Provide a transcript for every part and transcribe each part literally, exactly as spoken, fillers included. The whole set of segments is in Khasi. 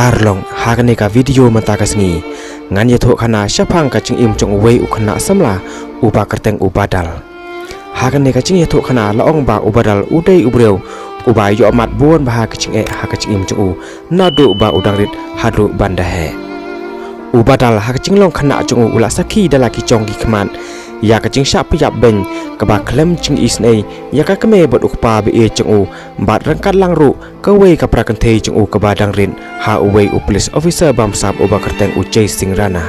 Arlong, ha kane ka video mynta ka sngi ngan ïathuh khana shaphang ka jingim jong uwei u khynnah samla uba kyrteng u Badal. Ha kane ka jingïathuh khana la ong ba u Badal u dei u briew uba ïoh mat bun bha ka jingeh ha ka jingim jong u, naduh ba u dang rit haduh ban da heh. U Badal ha ka jinglong khynnah jong u u la sakhi da la ki jong ki khmat ïa ka jingshah pynïap beiñ kaba khlem jingisynei ïa ka kmie bad u kpa ba ïeit jong u, bad ryngkat lang ruh kawei ka para kynthei jong u kaba dang rit ha uwei u police officer bamsap uba kyrteng u Jai Singh Rana.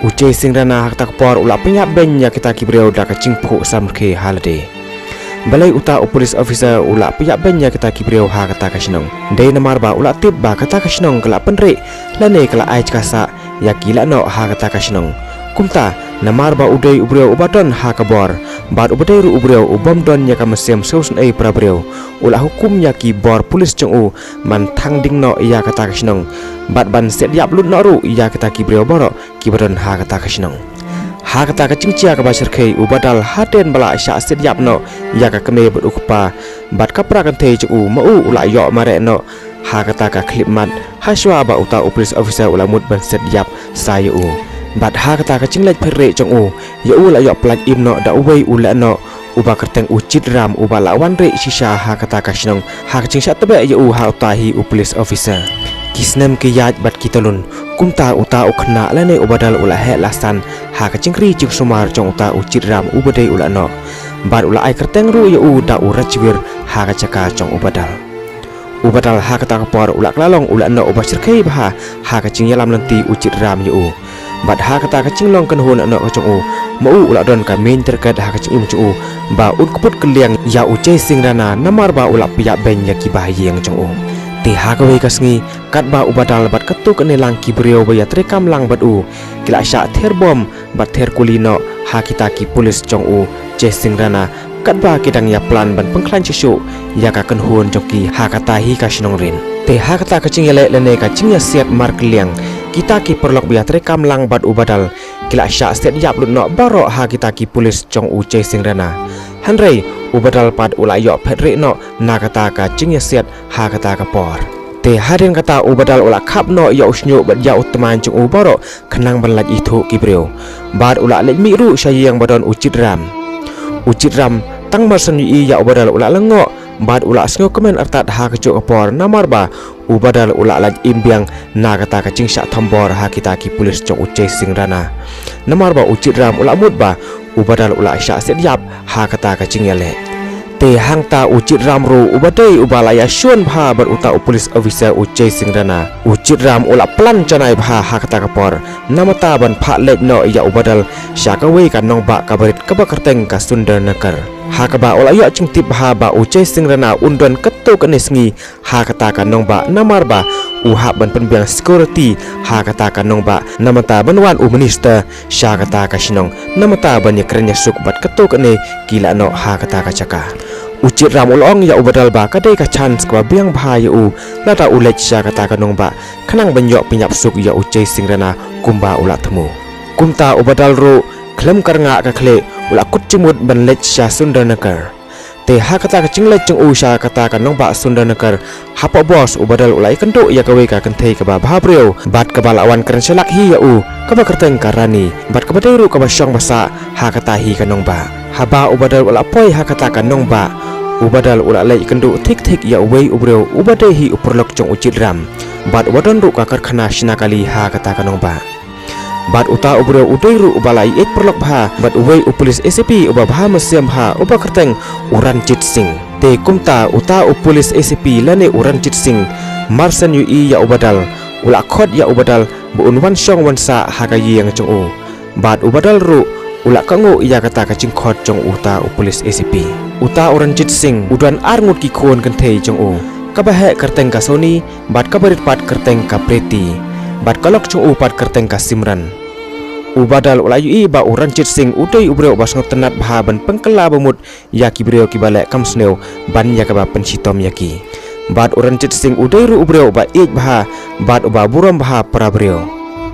U Jai Singh Rana ha kata ka por u la pynïap beiñ ïa kita ki briew da ka jingphuh samrkhie ha lade. Balei uta u police officer u la pynïap beiñ ïa kita ki briew ha kata ka shnong? Dei namar ba u la tip ba kata ka shnong ka la pynrieh lane ka la ai jaka sah ïa ki lehnoh ha kata ka shnong. Kumta, namar ba u dei u briew uba don ha ka bor bad uba dei ruh u briew u bym don ïa ka mynsiem sngewsynei para briew, u la hukum ïa ki bor police jong u ban thang ding noh ïa kata ka shnong bad ban siat ïap lut noh ruh ïa kita ki briew baroh kiba don ha kata ka shnong. Ha kata ka jingjia kaba shyrkhei, u Badal hadien ba la shah siat ïap noh ïa ka kmie bad u kpa bad ka para kynthei jong u, ma u u la ïoh mareh noh ha kata ka khyllipmat hashwa ba uta u police officer u la mut ban siat ïap sa ïa u. Bad ha kata ka jingleit phet rieh jong u ïa u, la ïoh pyllait im noh da uwei u lehnoh uba kyrteng u Chitram uba la wan rieh shisha ha kata ka shnong ha ka jingshah tbeh ïa u ha uta hi u police officer. Ki snem ki ïaid bad ki tyllun, kumta uta u khynnah lane u Badal u la heh la san ha ka jingri jingsumar jong uta u Chitram uba dei u lehnoh. Bad u la ai kyrteng ruh ïa u da u Rajvir ha ka jaka jong u Badal. U Badal ha kata ka por u la kylla long u lehnoh uba shyrkhei bha ha ka jingïalam lynti u Chitram ïa u. Bad ha kata ka jinglong kynhun lehnoh ka jong u, ma u u la don ka main target ha ka jingim jong u ba un kput kylliang ïa u Jai Singh Rana namar ba u la pynïap beiñ ïa ki bahaïing jong u. Te ha kawei ka sngi, katba u Badal bad katto katne lang ki briew ba ïatreikam lang bad u ki la shah ther bom bad ther kuli noh ha kita ki police jong u Jai Singh Rana, katba ki dang ïa plan ban pynkhlaiñ shuh shuh ïa ka kynhun jong ki ha kata hi ka shnong rit. Te ha kata ka jingïaleh lane ka jingïasiat markylliang, kita ki paralok ba ïatreikam lang bad u Badal ki la shah siat ïap lut noh baroh ha kita ki police jong u Jai Singh Rana. Hynrei u Badal pat u la ïoh phet rieh noh na kata ka jingïasiat ha kata ka por. Te hadien kata u Badal u la khap noh ïa u shñiuh bad ïa u tmaiñ jong u baroh khnang ban lait ithuh ki briew. Bad u la leit mih ruh sha ïing ba don u Chitram. U Chitram tang mar shen ïohi ïa u Badal u la lyngngoh bad u la sngewkmen artat ha kajuh ka por namar ba u Badal u la lait im biang na kata ka jingshah thombor ha kita ki police jong u Jai Singh Rana. Namar ba u Chitram u la mut ba u Badal u la shah siat ïap ha kata ka jingïaleh. Te hangta u Chitram ruh uba dei uba la ïashun bha bad uta u police officer u Jai Singh Rana, u Chitram u la plan janai bha ha kata ka por namar ban phah leit noh ïa u Badal sha kawei ka nongbah kaba rit kaba kyrteng ka Sundarnagar. Ha kaba u la ïoh jingtip bha ba u Jai Singh Rana un don katto katne sngi ha kata ka nongbah namar ba u hap ban pynbiang security ha kata ka nongbah namar ban wan u minister sha kata ka shnong namar ban ïakren ïasuk bad katto katne ki lehnoh ha kata ka jaka. U Chitram u la ong ïa u Badal ba ka dei ka chance kaba biang bha ïa u lada u leit sha kata ka nongbah khnang ban ïoh pynïap suk ïa u Jai Singh Rana kumba u la thmu. Kumta u Badal ruh khlem kyrngah ka khlieh u la kut jingmut ban leit sha Sundarnagar. Te ha kata ka jingleit jong u sha kata ka nongbah Sundarnagar, hapoh bos u Badal u la ïakynduh ïa kawei ka kynthei kaba bhabriew bad kaba la wan kren shalak hi ïa u, kaba kyrteng ka Rani bad kaba dei ruh kaba shong ba sah ha kata hi ka nongbah. Haba u Badal u la poi ha kata ka nongbah, u Badal u la leit ïakynduh thik thik ïa uwei u briew uba dei hi u paralok jong u Chitram bad uba don ruh ka karkhana shna kali ha kata ka nongbah. Bad uta u briew u dei ruh uba la ïeit paralok bha bad uwei u police A C P uba bha mynsiem bha uba kyrteng u Ranjit Singh. Te kumta uta u police A C P lane u Ranjit Singh mar shen ïohi ïa u Badal, u la khot ïa u Badal ba un wan shong wan sah ha ka ïing jong u. Bad u Badal ruh u la kohnguh ïa kata ka jingkhot jong uta u police A C P. Uta u Ranjit Singh u don ar ngut ki khun kynthei jong u, kaba heh kyrteng ka Soni bad kaba rit pat kyrteng ka Preti, bad ka lok jong u pat kyrteng ka Simran. U Badal u la ïohi ba u Ranjit Singh u dei u briew uba sngewtynnat bha ban pynkylla ba mut ïa ki briew kiba leh kam sniew ban ïa kaba pynshitom ïa ki. Bad u Ranjit Singh u dei ruh u briew uba ïeit bha bad uba burom bha para briew.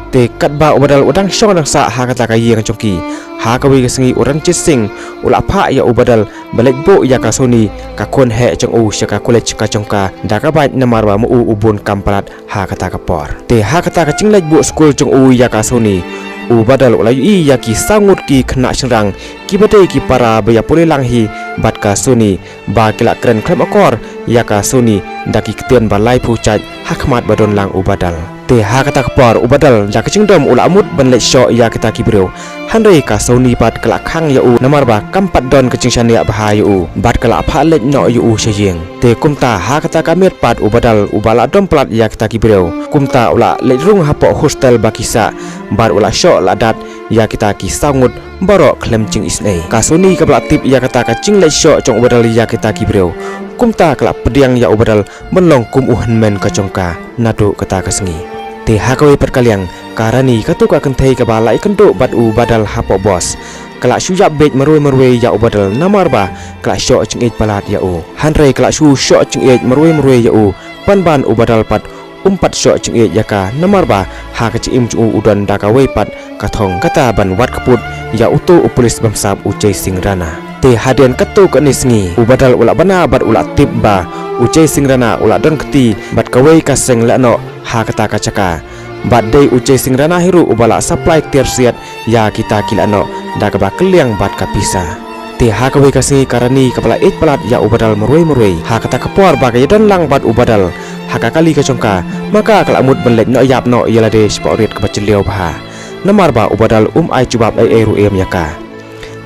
Te katba u Badal u dang shong dang sah ha kata ka ïing jong ki, ha kawei ka sngi u Ranjit Singh u la phah ïa u Badal ba leit buh ïa ka Soni, ka khun heh jong u, sha ka college ka jong ka da kaba namar ba ma u u bun kam palat ha kata ka por. Te ha kata ka jingleit buh skul jong u ïa ka Soni, u Badal u la ïohi ïa ki saw ngut ki khynnah shynrang kiba dei ki para ba ïapule lang hi bad ka Soni, ba ki la kren khlem akor ïa ka Soni da ki ktien ba laiphew jait ha khmat ba don lang u Badal. Te ha kata ka por u Badal da ka jingdom u la mut ban leit shoh ïa kita ki briew. Hynrei ka Soni pat ka la khang ïa u namar ba kam pat don ka jingshaniah bha ïa u, bad ka la phah leit noh ïa u sha ïing. Te kumta ha kata ka miet pat u Badal uba la dom palat ïa kita ki briew, kumta u la leit rung hapoh hostel ba ki sah, bad u la shoh la dat ïa kita ki saw ngut baroh khlem jingisynei. Ka Soni kaba la tip ïa kata ka jingleit shoh jong u Badal ïa kita ki briew, kumta ka la pdiang ïa u Badal ban long kum u hynmen ka jong ka naduh kata ka sngi. Te ha kawei pat ka liang, ka Rani, kato ka kynthei kaba la ïakynduh bad u Badal hapoh bos, ka la shu ïap bieit marwei marwei ïa u Badal namar ba ka la shoh jingïeit palat ïa u. Hynrei ka la shu shoh jingïeit marwei marwei ïa u, pynban u Badal pat um pat shoh jingïeit ïa ka namar ba ha ka jingim jong u u don da kawei pat ka thong, kata ban wad kput ïa uto u pulit bamsap u Jai Singh Rana. Te hadien katto katne sngi u Badal u la bna bad u la tip ba u Jai Singh Rana u la don kti bad kawei ka seng lehnoh ha kata ka jaka. Bad dei u Jai Singh Rana hi ruh uba la supply tiar siat ïa kita ki lehnoh da kaba kylliang bad ka pisa. Te ha kawei ka sngi ka Rani kaba la ïeit palat ïa u Badal marwei marwei, ha kata ka por ba ka ïadon lang bad u Badal ha ka kali ka jong ka, ma ka ka la mut ban leit noh ïap noh ïa lade shapoh rit kaba jylliew bha, namar ba u Badal um ai jubab ei ei ruh em ïa ka.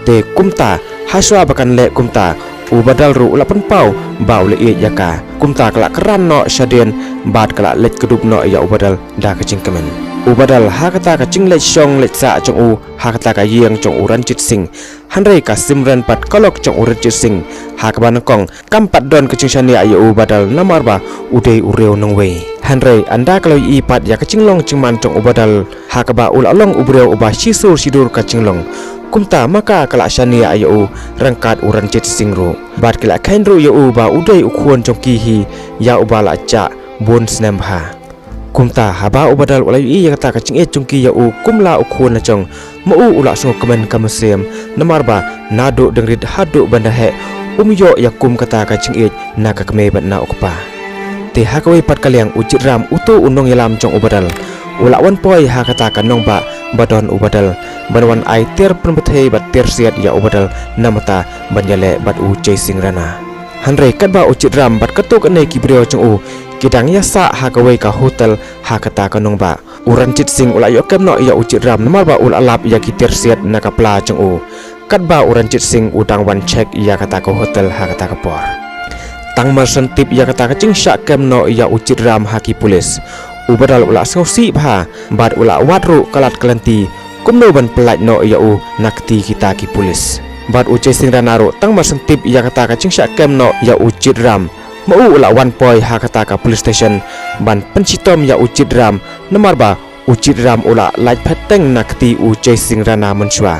Te kumta, ha shuwa ba kan leh kumta, u Badal ruh u la pynpaw ba u la ïeit ïa ka. Kumta ka la kren noh shadien bad ka la leit kdup noh ïa u Badal da ka jingkmen. U Badal ha kata ka jingleit shong leit sah jong u ha kata ka ïing jong u Ranjit Singh, hynrei ka Simran pat ka lok jong u Ranjit Singh, ha kaba nyngkong kam pat don ka jingshaniah ïa u Badal namar ba u dei u riew nongwei. Hynrei ynda ka la ïohi pat ïa ka jinglong jingman jong u Badal, ha kaba u la long u briew uba shisur shidur ka jinglong, kumta ma ka ka la shaniah ïa u ryngkat u Ranjit Singh ruh. Bad ki la kheiñ ruh ïa u ba u dei u khun jong ki hi, ïa uba la jah bun snem bha. Kumta haba u Badal u la ïohi ïa kata ka jingïeit jong ki ïa u kum la u khun la jong, ma u u la sngewkmen ka mynsiem, namar ba naduh dang rit haduh ban da heh um ïoh ïa kum kata ka jingïeit na ka kmie bad na u kpa. Te ha kawei pat ka liang u Jitram, uto u nongïalam jong u Badal, u la wan poi ha kata ka nongbah ba don u Badal, ban wan ai tiar pynpyrthei bad tiar siat ïa u Badal na bynta ban ïaleh bad u Jai Singh Rana. Hynrei katba u Jitram bad kato kane ki briew jong u ki dang ïasah ha kawei ka hotel ha kata ka nongbah, u Ranjit Singh u la ïoh kem noh ïa u Jitram namar ba u la lap ïa ki tiar siat na ka pla jong u. Katba u Ranjit Singh u dang wan check ïa kata ka hotel ha kata ka por, tang mar shen tip ïa kata ka jingshah kem noh ïa u Jitram ha ki pulit, u Badal u la sngewsih bha bad u la wad ruh ka lad ka lynti kumno ban pyllait noh ïa u na kti kita ki pulit. Bad u Jai Singh Rana ruh tang mar shen tip ïa kata ka jingshah kem noh ïa u Jitram, ma u u la wan poi ha kata ka police station ban pynshitom ïa u Jitram, namar ba u Jitram u la lait phet teng na kti u Jai Singh Rana mynshuwa.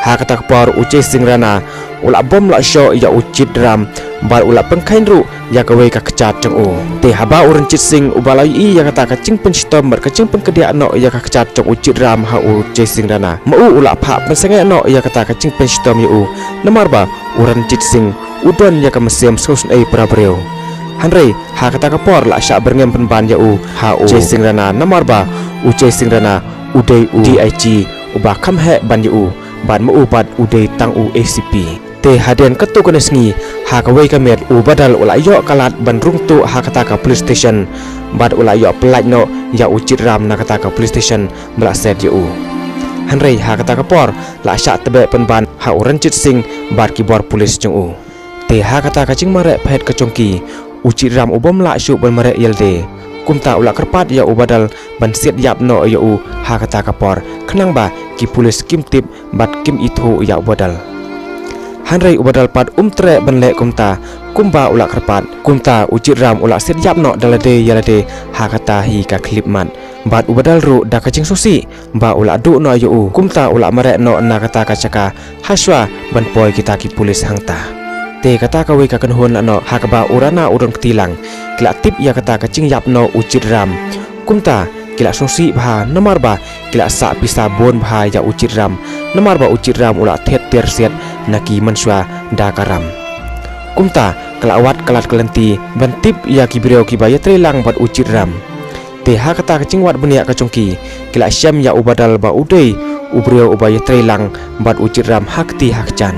Ha kata ka por u Jai Singh Rana u la bom lah shoh ïa u Jitram bad u la pynkheiñ ruh ïa kawei ka kjat jong u. Te haba u Ranjit Singh uba la ïohi ïa kata ka jingpynshitom bad ka jingpynkdiah noh ïa ka kjat jong u Jitram ha u Jai Singh Rana, ma u u la phah pynsangeh noh ïa kata ka jingpynshitom ïa u, namar ba u Ranjit Singh u don ïa ka mynsiem sngewsynei para briew. Hynrei ha kata ka por la shah byrngem pynban ïa u ha u Jai Singh Rana, namar ba u Jai Singh Rana u dei u D I G uba kham heh ban ïa u, bad ma u pat u dei tang u A C P. Te hadien katto katne sngi, ha kawei ka miet u Badal u la ïoh ka lad ban rung tuh ha kata ka police station, bad u la ïoh pyllait noh ïa u Jitram na kata ka police station ba la set ïa u. Hynrei ha kata ka por la shah tbeh pynban ha u Ranjit Singh bad ki bor pulit jong u. Te ha kata ka jingmareh phet ka jong ki, u Jitram u bym lah shuh ban mareh ïalade. Kumta u la kyrpad ïa u Badal ban siat ïap noh ïa u ha kata ka por, khnang ba ki pulit kim tip bad kim ithuh ïa u Badal. Hynrei u Badal pat um treh ban leh kumta kumba u la kyrpad. Kumta u Jitram u la siat ïap noh da lade ïalade ha kata hi ka khyllipmat. Bad u Badal ruh da ka jingsngewsih ba u la duh noh ïa u, kumta u la mareh noh na kata ka jaka ha shuwa ban poi kita ki pulit hangta. Te kata kawei ka kynhun lehnoh ha kaba u Rana u don kti lang, ki la tip ïa kata ka jingïap noh u Jitram. Kumta ki la sngewsih bha namar ba ki la sah pisa bun bha ïa u Chitram, namar ba u Chitram u la thied tiar siat na ki mynshuwa da ka ram. Kumta ka la wad ka lad ka lynti ban tip ïa ki briew kiba ïatrei lang bad u Chitram. Te ha kata ka jingwad bniah ka jong ki, ki la shem ïa u Badal ba u dei u briew uba ïatrei lang bad u Chitram ha kti ha kjat.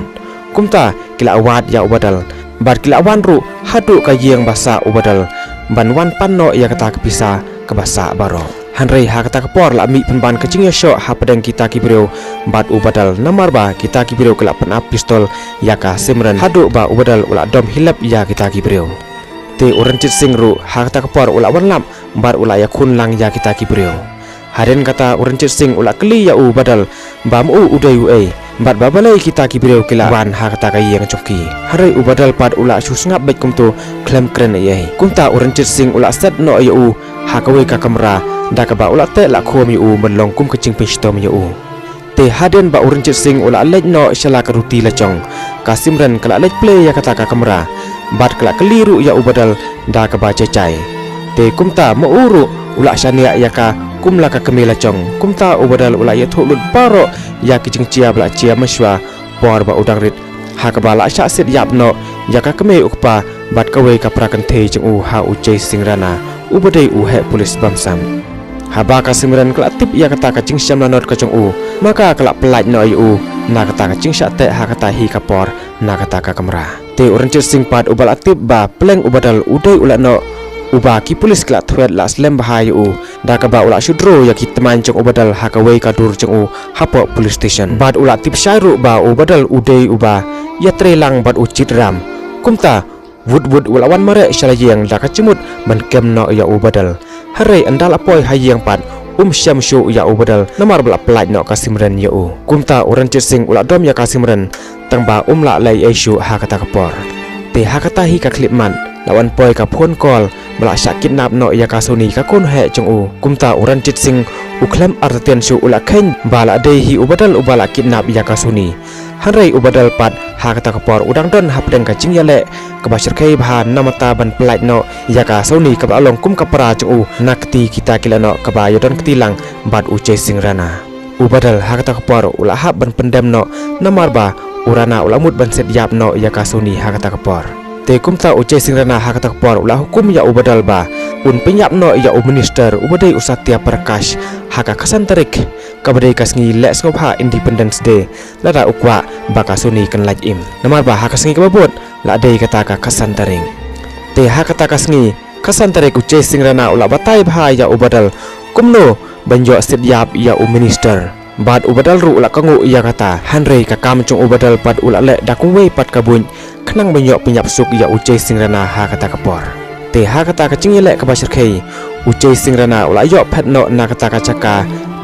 Kumta ki la wad ïa u Badal bad ki la wan ruh haduh ka ïing ba sah u Badal ban wan pan noh ïa kata ka pisa kaba sah baroh. Hynrei ha kata ka por la mih pynban ka jingïashoh hapdeng kita ki briew bad u Badal namar ba kita ki briew ki la pynap pistol ïa ka Simran haduh ba u Badal u la dom hi lep ïa kita ki briew. Te u Ranjit Singh ruh ha kata ka por u la wan lap bad u la ïakhun lang ïa kita ki briew. Hadien kata u Ranjit Singh u la kylli ïa u Badal ba ma u u dei uei bad ba balei kita ki briew ki la wan ha kata ka ïing jong ki. Hynrei u Badal pat u la shu sngap beit kumto khlem kren ei ei. Kumta u Ranjit Singh u la set noh ïa u ha kawei ka kamra da kaba u la teh la khum ïa u ban long kum ka jingpynshitom ïa u. Te hadien ba u Ranjit Singh u la leit noh sha la ka duty la jong, ka Simran ka la leit plie ïa kata ka kamra bad ka la kylli ruh ïa u Badal da kaba jai jai. Te kumta ma u ruh u la shaniah ïa ka kum la ka kmie la jong. Kumta u Badal u la ïathuh lut baroh ïa ki jingjia ba la jia mynshuwa por ba u dang rit, ha kaba la shah siat ïap noh ïa ka kmie u kpa bad kawei ka para kynthei jong u ha u Jai Singh Rana uba dei u heh pulit bamsam. Haba ka Simran ka la tip ïa kata ka jingshem lanot ka jong u, ma ka ka la pyllait noh ïa u na kata ka jingshah teh ha kata hi ka por na kata ka kamra. Te u Ranjit Singh pat uba la tip ba pleng u Badal u dei u lehnoh uba ki pulit ki la thwet la slem bha ïa u, da kaba u la shu draw ïa ki tmaiñ jong u Badal ha kawei ka dur jong u hapoh police station. Bad u la tip shai ruh ba u Badal u dei uba ïatrei lang bad u Chitram. Kumta wut wut u la wan mareh sha la ïing da ka jingmut ban kem noh ïa u Badal. Hynrei ynda la poi ha ïing pat um shem shuh ïa u Badal namar ba la pyllait noh ka Simran ïa u. Kumta u Ranjit Singh u la dom ïa ka Simran tang ba um lah leh ei ei shuh ha kata ka por. Te ha kata hi ka khyllipmat la wan poi ka phone call ba la shah kidnap noh ïa ka Soni ka khun heh jong u. Kumta u Ranjit Singh u khlem artatien shuh u la kheiñ ba la dei hi u Badal uba la kidnap ïa ka Soni. Hynrei u Badal pat ha kata ka por u dang don hapdeng ka jingïaleh kaba shyrkhei bha namar ta ban pyllait noh ïa ka Soni kaba la long kum ka para jong u na kti kita ki lehnoh kaba ïadon kti lang bad u Jai Singh Rana. U Badal ha kata ka por u la hap ban pyndem noh namar ba u Rana u la mut ban siat ïap noh ïa ka Soni ha kata ka por. Te kumta u Jai Singh Rana ha kata ka por u la hukum ïa u Badal ba un pynïap noh ïa u minister uba dei u Satya Prakash ha ka khatsan tarik kaba dei ka sngi leh sngewbha Independence Day, lada u kwah ba ka Soni kan lait im. Namar ba ha ka sngi kaba bud la dei kata ka khatsan tarik. Te ha kata ka sngi khatsan tarik u Jai Singh Rana u la batai bha ïa u Badal kumno ban ïoh siat ïap ïa u minister. Bad u Badal ruh u la kohnguh ïa kata, hynrei ka kam jong u Badal pat u la leh da kumwei pat ka buit khnang ban ïoh pynïap suk ïa u Jai Singh Rana ha kata ka por. Te ha kata ka jingïaleh kaba shyrkhei, u Jai Singh Rana u la ïoh phet noh na kata ka jaka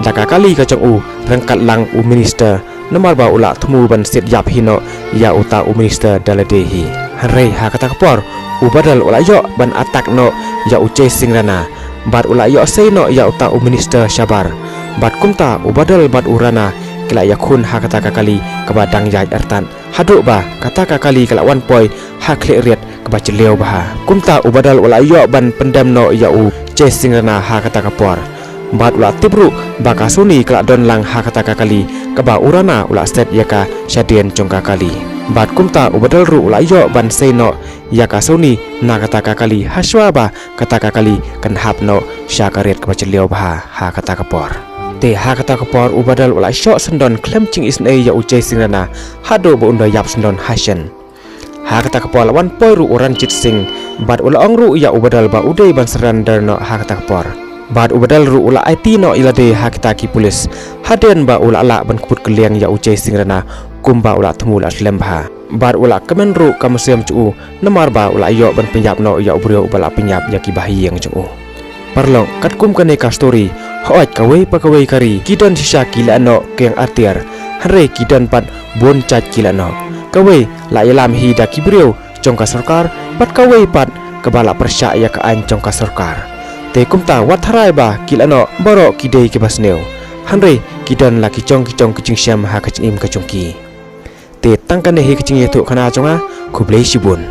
da ka kali ka jong u ryngkat lang u minister, namar ba u la thmu ban siat ïap hi noh ïa uta u minister da lade hi. Hynrei ha kata ka por u Badal u la ïoh ban attack noh ïa u Jai Singh Rana bad u la ïoh sei noh ïa uta u minister shabar. Bad kumta u Badal bad u Rana ki la ïakhun ha kata ka kali kaba dang ïaid artat, haduh ba kata ka kali ka la wan poi ha khlieh riat kaba jylliew bha. Kumta u Badal u la ïoh ban pyndem noh ïa u Jai Singh Rana ha kata ka por. Bad u la tip ruh ba ka Soni ka la don lang ha kata ka kali kaba u Rana u la set ïa ka shadien jong ka kali. Bad kumta u Badal ruh u la ïoh ban sei noh ïa ka Soni na kata ka kali hashwa ba kata ka kali kan hap noh sha ka riat kaba jylliew bha ha kata ka por. Te ha kata ka por u Badal u la shoh syndon khlem jingisynei ïa u Jai Singh Rana haduh ba un da ïap syndon hashen. Ha kata ka por la wan poi ruh u Ranjit Singh bad u la ong ruh ïa u Badal ba u dei ban surrender noh ha kata ka por. Bad u Badal ruh u la aiti noh ïa lade ha kita ki pulit hadien ba u la lah ban kput kylliang ïa u Jai Singh Rana kumba u la thmu la slem bha. Bad u la kmen ruh ka mynsiem jong u namar ba u la ïoh ban pynïap noh ïa u briew uba la pynïap ïa ki bahaïing jong u. Paralok, katkum kane ka story, hooid kawei pa kawei ka ri ki don shisha ki lehnoh kieng artiar, hynrei ki don pat bun jait ki lehnoh. Kawei la ïalam hi da ki briew jong ka sorkar bad kawei pat kaba la pyrshah ïa ka aiñ jong ka sorkar. Te kumta wat tharai ba ki lehnoh baroh ki dei kiba sniew, hynrei ki don la ki jong ki jong ki jingshem ha ka jingim ka jong ki. Te tang kane hi ka jingïathuhkhana jong nga, khublei shibun.